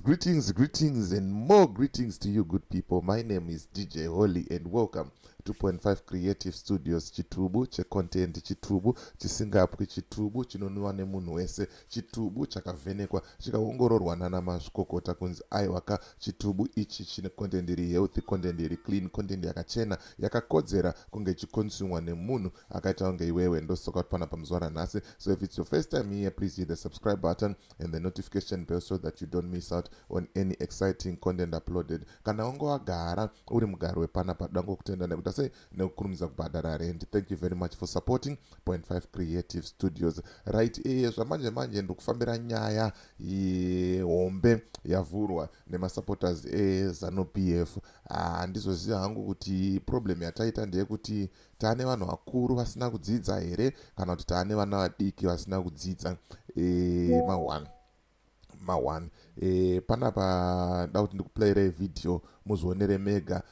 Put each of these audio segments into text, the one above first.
Greetings, greetings, and more greetings to you, good people. My name is DJ Holly, and welcome to 2.5 Creative Studios. Chitubu checontent, chitubu chisingapwi, chitubu chinonwiwa nemunhu wese, chitubu chakavhenekwa chikaongororwa nana mazvikokota kunzi aiwaka, chitubu ichi chine content iri healthy, content iri clean, content yakachena, yakakodzera kunge ichiconsumwa nemunhu akaita kunge iwewe. Ndosaka kuti panapa muzuva ranhasi. So if it's your first time here, please hit the subscribe button and the notification bell so that you don't miss out on any exciting content uploaded. Kana wange wagara uri mugari wepanapa, dangokutenda nekuti sei nekukurumidza kubhadhara rent. Thank you very much for supporting 5 Creative Studios. Right, zvamanje manje ndikufambira nyaya yehombe yavhurwa nemasupporters eZANU PF. Handizoziva hangu kuti problem yataita ndeyekuti taane vanhu vakuru vasina kudzidza here, kana kuti taane vana vadiki vasina kudzidza. Ma1 ma1 panapa da kuti ndikuplayirei vhidhiyo muzvionere mega.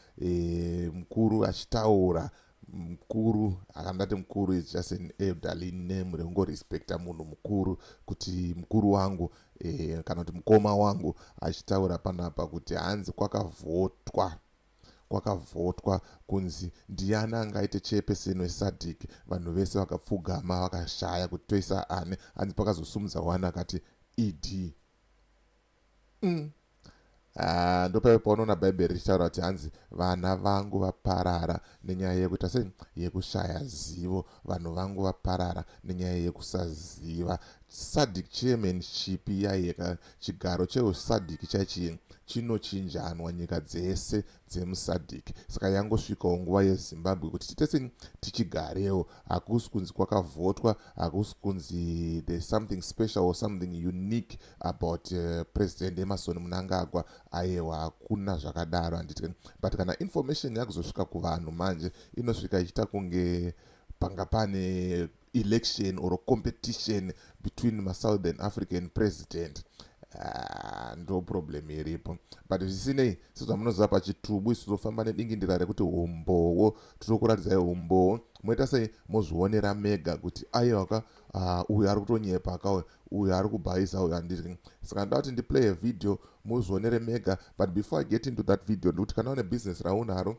Mukuru achitaura, mukuru akandati mukuru is just an elderly name rekungorespecta munhu mukuru, kuti mukuru wangu kana kuti mukoma wangu achitaura panapa kuti hanzi kwakavhotwa kunzi ndiani angaite chairperson weSADC. Vanhu vese vakapfugama, vakashaya kuti toisa ani. Hanzi pakazosumudza one akati ED. Ah, ndopaipo paunoona Bhaibheri richitaura kuti hanzi vana vangu vaparara nenyaya yekuita sei? Yekushaya zivo. Vanhu vangu vaparara nenyaya yekusaziva. SADC chairmanship iyayeka, chigaro cheuSADC chaichi chinochinjanwa nyika dzese dzemuSADC. Saka yangosvikawo nguva yeZimbabwe kuti tiite sei? Tichigarewo. Hakusi kunzi kwakavhotwa, hakusi kunzi there's something special or something unique about President Emmerson Mnangagwa. Aiwa, hakuna zvakadaro, handiti? But kana information yakuzosvika kuvanhu manje, inosvika ichiita kunge panga pane election or competition between maSouthern African president. Ndo problem iripo. But zvisinei, sezvamunoziva, pachitubu isu tofamba nedingindira rekuti umbowo. Tinokuratidzai umbowo, moita sei? Mozvionera mega kuti aiwaka, uyu ari kutonyepa ka, uyu ari kubhaisa uyu, handiti? Saka ndoda kuti ndiplay video muzvionere mega. But before I get into that video, ndikuti kana une business raunaro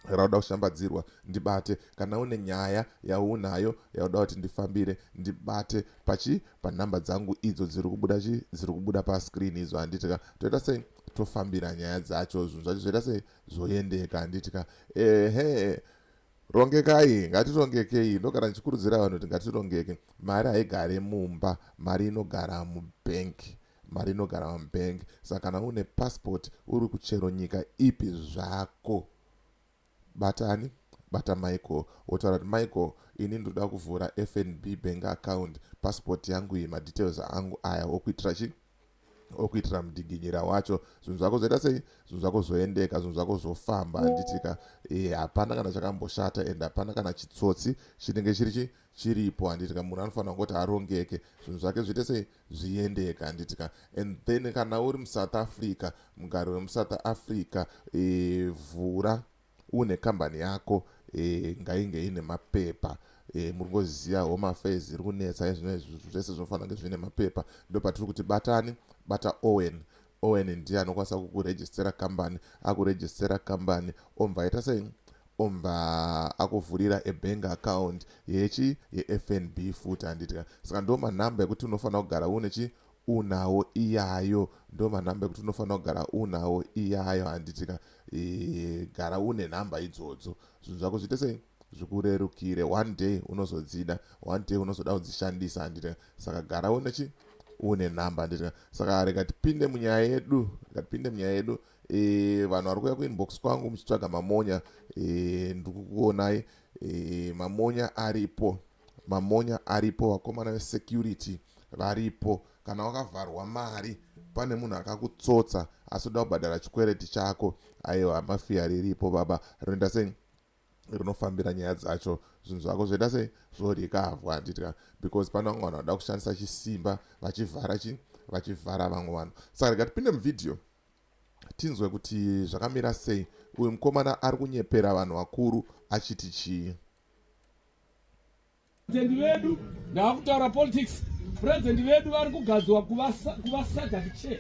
rauda kushambadzirwa, ndibate. Kana une nyaya yaunayo yauda kuti ndifambire, ndibate pachi panhamba dzangu idzo dziri kubuda chi dziri kubuda pascreen idzo, handitika? Toita sei? Tofambira nyaya dzacho, zvinhu zvacho zvoita sei? Zvoendeka, handitika? Ehe, rongekai, ngatirongekei. Ndogara ndichikurudzira vanhu kuti ngatirongeke. Mari haigare mumba, mari inogara mubhenki, mari inogara mubhenki. Saka kana une passport, uri kuchero nyika ipi zvako, batani, bata Michael, wotaura kuti, "Michael, ini ndoda kuvhura FNB bank account, passport yangu iyi, madetails angu aya," okuitira chi okuitira mudiginyira wacho. Zvinhu zvako zvoita sei? Zvinhu zvako zvoendeka, zvinhu zvako zvofamba, handitika? Hapana kana chakamboshata and hapana kana chitsotsi chinenge chiri chi chiripo, handitika? Munhu anofanira kungoti arongeke, zvinhu zvake zviite sei? Zviendeka, handitika? And then kana uri muSouth Africa, mugari wemuSouth Africa, vhura une kambani yako, ngainge ine mapepa. Muri kungoziva Home Affairs iri kunetsa izvino, zvese zvinofanira kunge zvine mapepa. Ndo patiri kuti batani, bata Owen. Owen ndiye anokwanisa kukurejistera kambani. Akurejistera kambani, omva aita sei? Omva akuvhurira ebank account yechi yeFNB futi, handitika? Saka ndo manhamba ekuti unofanira kugara une chi unawo iyayo. Ndo manhamba ekuti unofanira kugara unawo iyayo, handitika? Gara une nhamba idzodzo, zvinhu zvako zviite sei? Zvikurerukire. One day unozodzida, one day unozoda kudzishandisa, handitika? Saka gara une chi une nhamba, handitika? Saka rega tipinde munyaya yedu, rega tipinde munyaya yedu. Vanhu vari kuuya kuinbox kwangu muchitsvaga mamonya, ndikukuonai. Mamonya aripo, mamonya aripo, vakomana vesecurity varipo. Kana wakavharwa mari, pane munhu akakutsotsa asi uda kubhadhara chikwereti chako, aiwa, mafiya riripo baba, rinoenda sei? Rinofambira nyaya dzacho, zvinhu zvako zvoita sei? Zvorikavhwa, handitika? Because pane vamwe vanhu vanoda kushandisa chisimba vachivhara chi vachivhara vamwe vanhu. Saka rega tipinde muvhidhiyo tinzwe kuti zvakamira sei. Uyu mukomana ari kunyepera vanhu vakuru achiti chii? Vatendi vedu, ndaakutaura politics. President vedu vari kugadzwa kuva kuva SADC chair.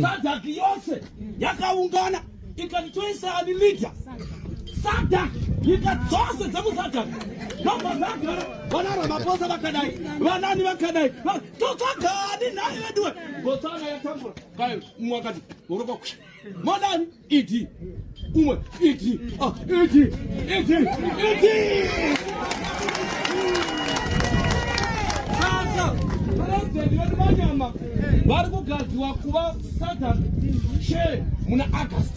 SADC yose yakaungana ikati toisa ani leader. SADC nyika dzose dzemuSADC ndobva dzagara vana Ramaphosa vakadai, vanani vakadai, totsvagani nhai veduwe. Botswana yatambura kai mumwe akati uroko modani ED umwe ED ah, ED ED ED saka president vedu vanyama vari kugadziwa kuva SADC chair muna August.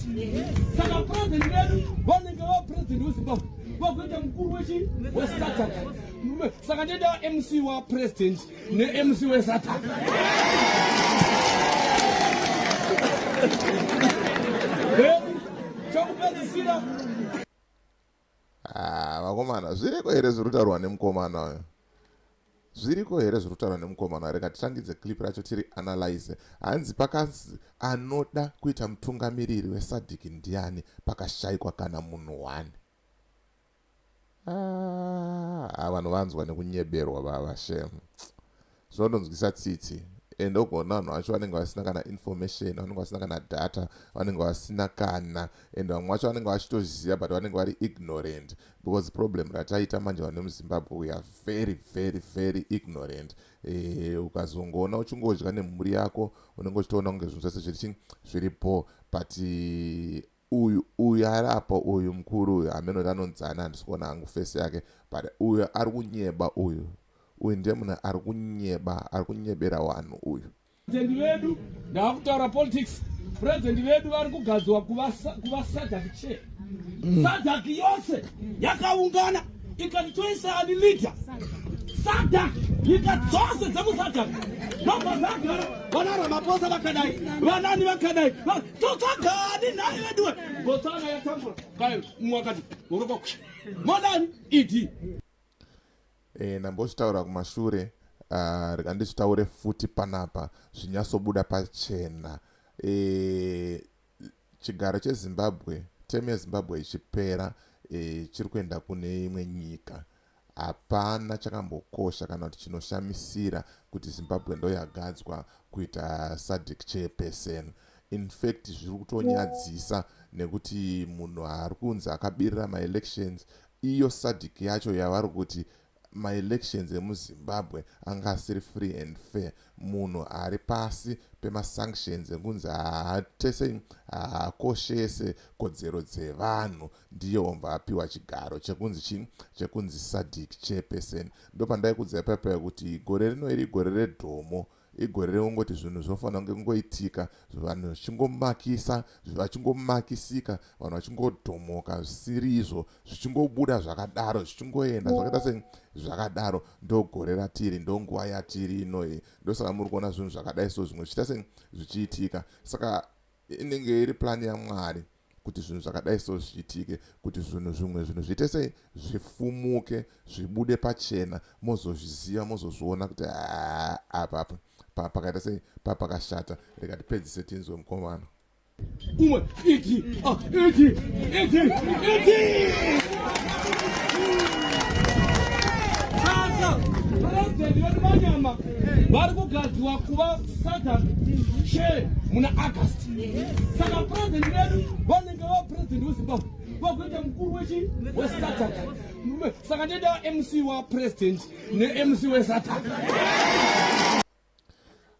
Saka president vedu vanenge vava president weZimbabwe vakuita mukuru wechi weSADC. Saka ndoita MC wapresident neMC weSADC. Chokupedzisira. Ah, vakomana, zviriko here zviri kutaurwa nemukomana uyo? Zviriko here zviri kutaurwa nemukomana? Rega titangidze clip racho tiri analyze. Hanzi pakanzi anoda kuita mutungamiriri weSADC ndiani, pakashaikwa kana munhu one. Ah, vanhu vanzwa nekunyeberwa baba shem. Zvinondonzwisa tsitsi. And ogona vanhu vacho vanenge vasina kana information, vanenge vasina kana data, vanenge vasina kana, and vamwe vacho vanenge vachitoziva but vanenge vari ignorant, because problem rataita manje vanhu vemuZimbabwe, we are very very very ignorant. Ukazongoona uchingodya nemhuri yako unenge uchitoona kunge zvinhu zvese zviri zviri bho, but uyu uyu ari apa uyu mukuru uyu hameno kuti anonzani, handisi kuona hangu face yake, but uyu ari kunyeba uyu, uyu ndiye munhu ari kunyeba, ari kunyebera vanhu uyu. President vedu, ndakutaura politics, president vedu vari kugadzwa kuva kuva SADC chair. SADC yose yakaungana ikati toisa ani leader. SADC nyika dzose dzemuSADC ndobva dzagara vana Ramaphosa vakadai, vanani vakadai, totsvagani nhai veduwe. Botswana yatambura kai mumwe akati uroko modani ED. Ndambochitaura kumashure, rega ndichitaure futi panapa zvinyatsobuda pachena. Chigaro cheZimbabwe, term yeZimbabwe ichipera, chiri kuenda kune imwe nyika. Hapana chakambokosha kana kuti chinoshamisira kuti Zimbabwe ndo yagadzwa kuita SADC chairperson. In fact zviri kutonyadzisa nekuti munhu ari kunzi akabirira maelections, iyo SADC yacho yavari kuti maelections emuZimbabwe anga asiri free and fair, munhu ari pasi pemasanctions ekunzi haatese haakoshese kodzero dzevanhu, ndiye omva apiwa chigaro chekunzi chi chekunzi SADC chairperson. Ndopandaikudzai paipai kuti gore rino iri gore redhomo, igore rekungoti zvinhu zvinofanira kunge kungoitika, vanhu zvichingomakisa, vachingomakisika, vanhu vachingodhomoka zvisiri izvo, zvichingobuda zvakadaro, zvichingoenda zvakaita se zvakadaro. Ndo gore ratiri, ndo nguva yatiri inoyi, ndosaka muri kuona zvinhu zvakadai so zvimwe zvichiita se zvichiitika. Saka inenge iri plani yaMwari kuti zvinhu zvakadai so zviitike, kuti zvinhu zvimwe zvinhu zviite sei, zvifumuke, zvibude pachena, mozozviziva, mozozviona kuti apa apa pakaita sei, papakashata. Rega tipedzise tinzwe mukomana. Umwe ED ah, ED ED ED. Saka president vedu vanyama vari kugadzwa kuva SADC chair muna August. Saka president vedu vanenge vava president weZimbabwe vakuita mukuru wechi weSADC. Saka ndoita MC wapresident neMC weSADC.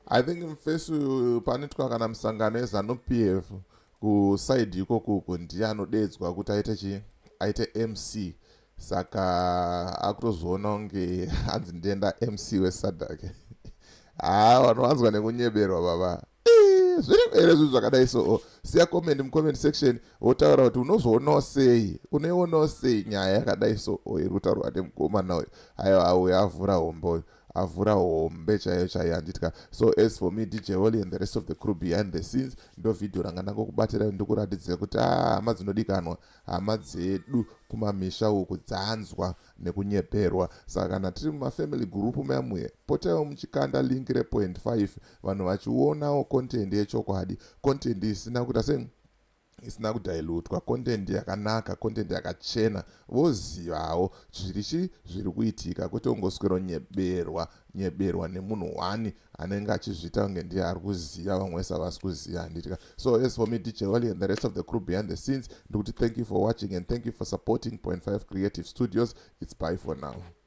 I think mufesi uyu panoitwa kana musangano yeZANU PF kusaidi ikokuku ndiye anodedzwa kuti aite chi aite MC. Saka akutozoona kunge hanzi ndienda MC weSADC. Haa, vanhu vanzwa nekunyeberwa baba. Zviriko here zvinhu zvakadai so? Siya comment mucomment section wotaura kuti unozoonawo sei, unoionawo sei nyaya yakadai so iri kutaurwa nemukomana uyu. Aiwa, uyu avhura hombe, uyu avhura hombe chaiyo chaiyo, handitya. So as for me, DJ Holly and the rest of the crew behind the scenes, ndo vhidhiyo ranga ndangokubatira ndikuratidze kuti a hama dzinodikanwa, hama dzedu kumamisha uku dzanzwa nekunyeperwa. Saka kana tiri mumafamily group muya muye, potaiwo muchikanda link re.5, vanhu vachionawo content yechokwadi, content isina kuita sei. Isina kudhailutwa, content yakanaka, content yakachena, vozivawo zviri chi zviri kuitika, kwete kungoswero nyeberwa nyeberwa nemunhu one anenge achizviita kunge ndiye ari kuziva, vamwe vese havasi kuziva, handitika? So as for me, DJ Wally, and the rest of the crew behind the scenes, ndikuti thank you for watching and thank you for supporting Point 5 Creative Studios. It's bye for now.